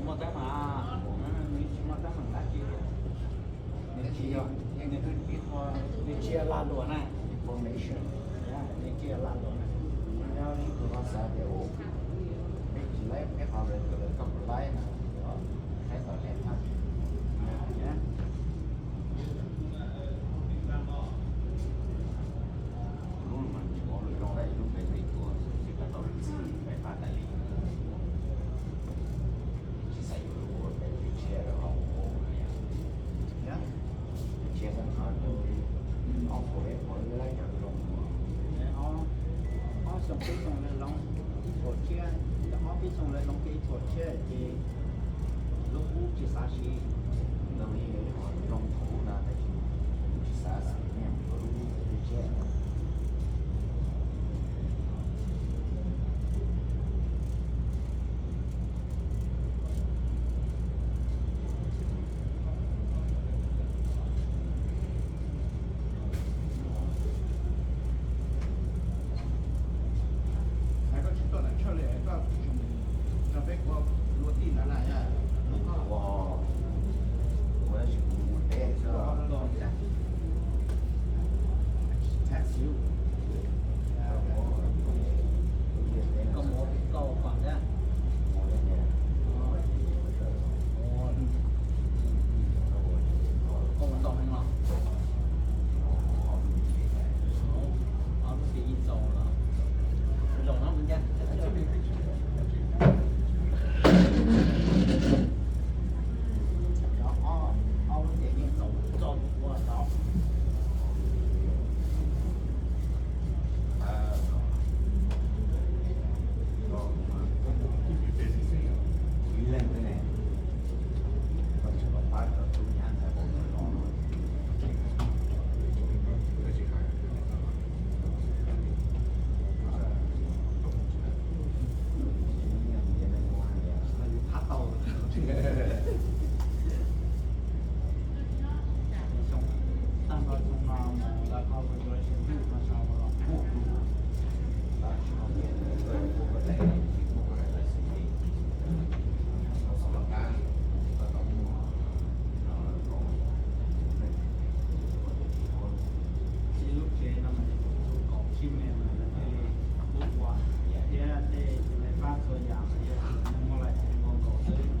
Muaj teeb meem, nws tsis muaj teeb meem dab tsi li. Nws tsis yog, nws tsis yog lag luam na. Information. Nws tsis yog lag luam na. Nws yog ib tug los xav tias, peb tsis laib peb qhov lawv kawm lawv tau laib no, saib tom leb thaj. Lub no mas nws muab lus zoo lawm, lub npe npe tuaj, tsis tau tau lub txim, peb pab tas li. Tsis xav yuav lub peb tsis tshiab rau hauv no yom. Tsis tshiab xwb no, ob puas peb puas lab cov zoo. Ob xyoo peb xyoo lawv loov ib puas tshiab, ob peb xyoo lawv loov kiag ib puas tshiab ces lub kub tsis xav siv. Zoo li ib qho zoo thaum ub no tab sis tsis xav xav nyiaj mus yuav lub peb tsis tshiab. Koj tsis tuaj lam tshawj li, koj tsis mus nrog peb ua luag tij ntawd na. Ua, ua tab sis kuv mus teb xwb. Koj mus, koj ua kom thiab. Koj mus tau heev los? Ob lub ces yeej txaus los? Zaum no mus ncaj. Ob lub ces yeej txaus txaus ua tau. Ib lub tsev no mas kaum tsib mev mas lawv thiaj li pub ua, thiab tej tus lej fab txhua yam mas yog tus neeg muaj laij txim nkaus xwb.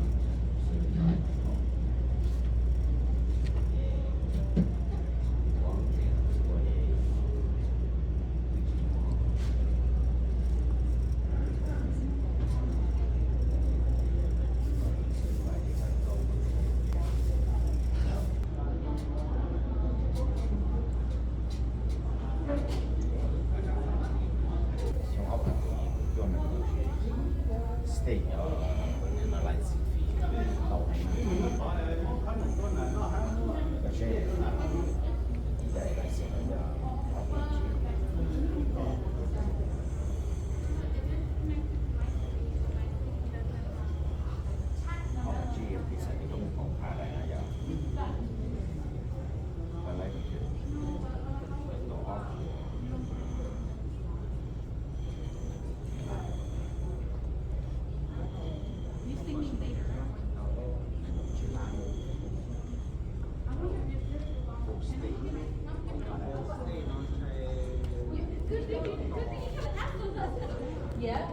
Xyoo ob phav kaum yim kuv coj nws mus state, nws no license fee tau heev. Tab sis ib daim license no yog ob phav tsib. Ob phav tsib yog kis xav tias koj mus kaum phav daim no yog, koj laib tau ob. Yeah.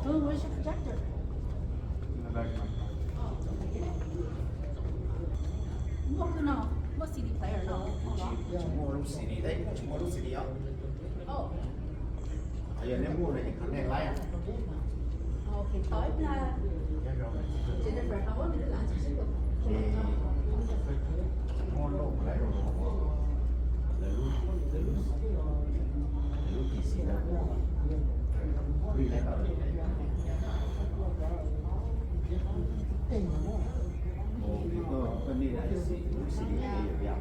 Oh, where's your projector? Muaj no, muaj C D player no. Tsis muaj lub C D, tsis muaj lub C D os. Yog nej muaj no ces khav nej laib. Muaj loj laib rau lawv lub, lub P C no. Koj niaj lub C D yog yam.